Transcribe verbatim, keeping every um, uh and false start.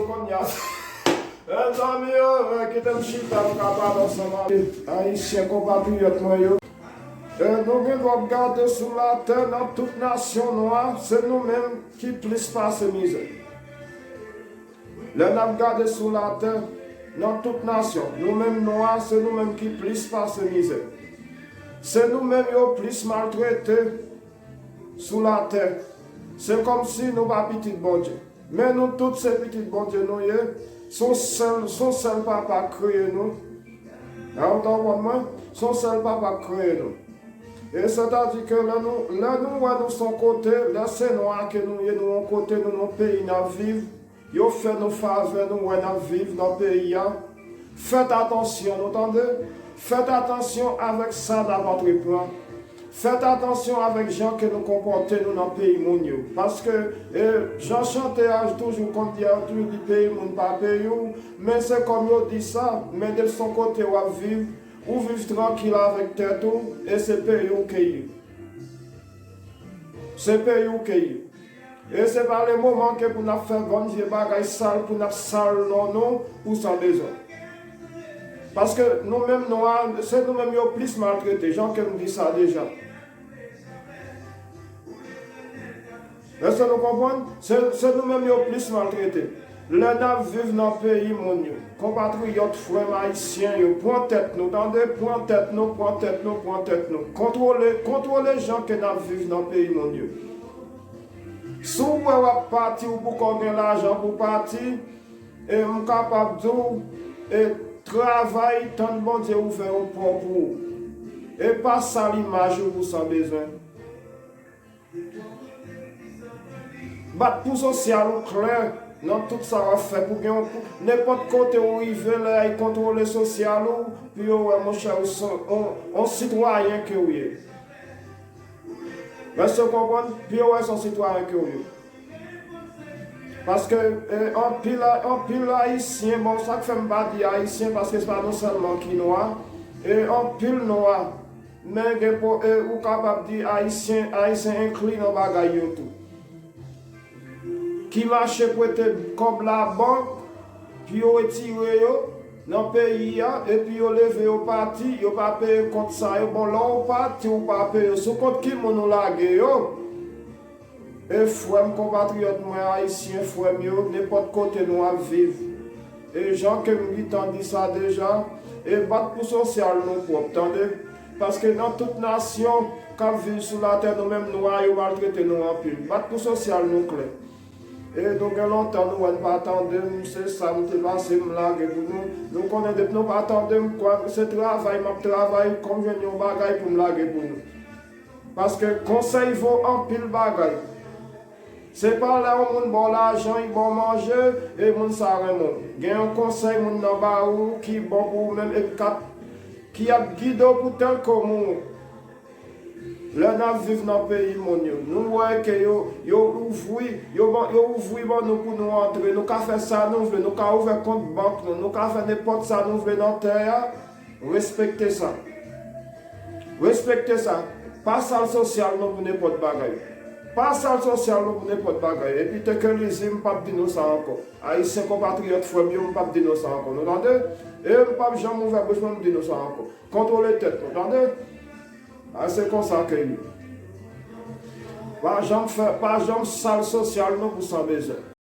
Kounye a, mezanmi yo, eh, kite m chita, m ka pale ansanm avèk Ayisyen konpatriyòt mwen yo. Eh, nou gen dwa ap gade sou latè, nan tout nasyon nwa, se nou menm ki plis pase mizè. Lè n ap gade sou latè, nan tout nasyon, nou menm nwa, se nou menm ki plis pase mizè. Se nou menm yo plis maltrete sou latè. Se kòmsi nou pa pitit Bondye. Men nou tout se pitit Bondye nou ye. Se yon sèl, se yon sèl papa k kreye nou. Ou ta konprann mwen? Se yon sèl papa k kreye nou. E sètadi ke lè nou, lè nou wè nou se yon kote, lè se nwa ke nou ye, nou yon kote, nou nan yon peyi n ap viv, yo fè nou favè, nou wè n ap viv nan peyi a. Fèt atansyon, nou tande? Fèt atansyon avèk sa n ap antreprann. Fèt atansyon avèk jan ke nou konpòte nou nan peyi moun yo. Paske, e, jan chante a toujou konn di a, yo toujou di peyi moun pa peyi w, men se kòm yo di sa, men depi se yon kote w ap viv, ou viv trankil avèk tèt ou, e se peyi w ke ye. Se peyi w ke ye. E se pa le moman ke pou n ap fè bann vye bagay sal, pou n ap sal non nou pou san bezwen. Paske nou menm nwa, se nou menm yo plis maltrete, jan ke m di sa deja. Èske nou konprann? Se, se nou menm yo plis maltrete. Lè n ap viv nan peyi moun yo, konpatriyòt, frè m ayisyen yo, pran tèt nou, tande, pran tèt nou, pran tèt nou, pran tèt nou. Kontwole, kontwole jan ke n ap viv nan peyi moun yo. Si w wè w ap pati, ou poko gen lajan pou pati, e m kapab di w, e travay, tann Bondye ouvè yon pò pou ou. E pa sal imaj ou pou san bezwen. Bat pou sosyal ou klè nan tout sa w ap fè pou gen yon, pou, nenpòt kote ou rive, lè y kontwole sosyal ou, pou yo wè, monchè, ou se yon, yon sitwayen ke ou ye. Èske w konprann? Pou yo wè se yon sitwayen ke ou ye. Paske, e, anpil, anpil Ayisyen, bon, sa k fè m pa di Ayisyen, paske se pa nou sèlman ki nwa, e anpil nwa, men gen po, e, ou kapab di Ayisyen, Ayisyen enkli nan bagay yo tou. Ki mache prete kòb labank pou yo retire yo nan peyi a, epi yo leve yo pati, yo pa peye kont sa yo. Bon, lè w pati, ou pa peye yo. Sou kont ki moun ou lage yo? E frè m, konpatriyòt mwen ayisyen, frè m yo, nenpòt kote nou ap viv. E jan ke m gentan di sa deja, e bat pou sosyal nou pwòp, tande? Paske nan tout nasyon k ap viv sou latè, nou menm nwa yo maltrete nou anpil. Bat pou sosyal nou klè. E nou gen lontan nou wè n pa tande m, se sa m te pase m lage pou nou. Nou konnen depi nou pa tande m, kwa, se travay m ap travay, kòm jwenn yon bagay pou m lage pou nou. Paske konsèy vo anpil bagay. Se pa lè yon moun ba w lajan, li ba w manje, e moun sa renmen w. Gen yon konsèy moun nan ba ou ki bon pou ou menm, epi k ap, ki ap gide w pou tèl ke w mouri. Lè n ap viv nan peyi moun yo, nou wè ke yo, yo ouvri, yo ban, yo ouvri ban nou pou nou antre. Nou ka fè sa nou vle, nou ka ouvè kont bank nou, nou ka fè nenpòt sa nou vle nan tè a. Respekte sa. Respekte sa. Pa sal sosyal nou pou nenpòt bagay. Pa sal sosyal nou pou nenpòt bagay. Epi te ke li di, m p ap di nou sa ankò. Ayisyen konpatriyòt frè m yo, m p ap di nou sa ankò. Nou tande? E m p ap janm ouvè bouch mwen m di nou sa ankò. Kontwole tèt nou, tande? A, se konsa ke li. Pa janm fè, pa janm sal sosyal nou pou san bezwen.